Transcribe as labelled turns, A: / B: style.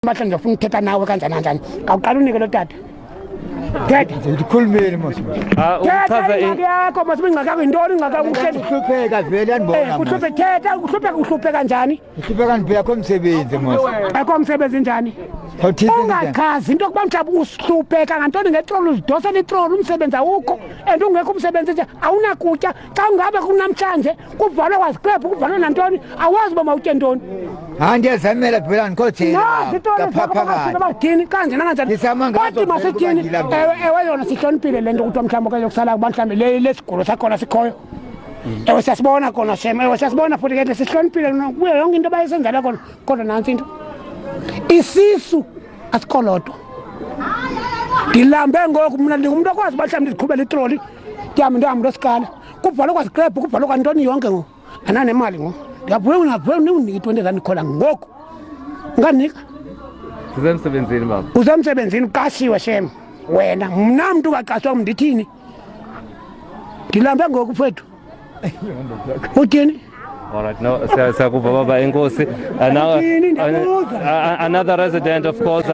A: Bahle ndizofuna uthetha nawe kanjani kanjani. Khawuqala unike lo tata. Thetha.
B: Ndikhulumile mos.
C: Ah,
A: Thetha
C: uchaza
A: ingxaki yakho mos, ingxaki yakho yintoni ingxaki yakho uhleli?
B: Kuhlupheka vele
A: Eh,
B: andibona.
A: kuhluphe thetha, uhlupheka uhlupheka njani?
B: Kuhlupheka ndibheka komsebenzi mos.
A: Akho msebenzi njani?
B: Awuthithi
A: Ungachazi into yokuba mhlawumbi uhlupheka ngantoni ngetroli, uzidosela itroli, umsebenzi awukho and ungekho umsebenzi nje awunakutya. Xa ungabe kunamhlanje kuvalwe kwaziklebhu, kuvalwe nantoni, awazi uba mawutye ntoni.
B: Hayi, ndiyazamela phela, andikho jele.
A: Nazi itroli
B: Kaphakathi.
A: bathini kanje nakanjani.
B: Ndizama ngazo
A: Kodwa
B: vele ukuba
A: masithini,
B: ndilambile.
A: ewe ewe yona sihloniphile le nto kuthiwa mhlawumbi okanye yokusala kuba mhlawumbi le lesigulo sakhona sikhoyo. Ewe, siyasibona kona shem, ewe siyasibona futhi ke sihloniphile kuyo yonke into abayisenzela kona, kodwa nantsi into, isisu asikolodwa. Ndilambe ngoku mna, ndingumntu okwazi uba mhlawumbi ndiziqhubele itroli, ndihambe ndihambe ndosikala, kuvalwe kwaziklebhu, kuvalwe kwantoni yonke ngoku, andinanemali ngoku. Ndiyavuya, ungavuya undikunike i-20 rand khola ngoku, ungandinika?
C: Sisemsebenzini, baba.
A: Usemsebenzini, uqashiwe shem wena. Mna mntu ungaqashwa, ndithini? Ndilambe ngoku mfethu, uthini?
C: All right, no, siyakuva baba, enkosi. Now,
A: Uthini? Ndiyabuza.
C: another resident, of course.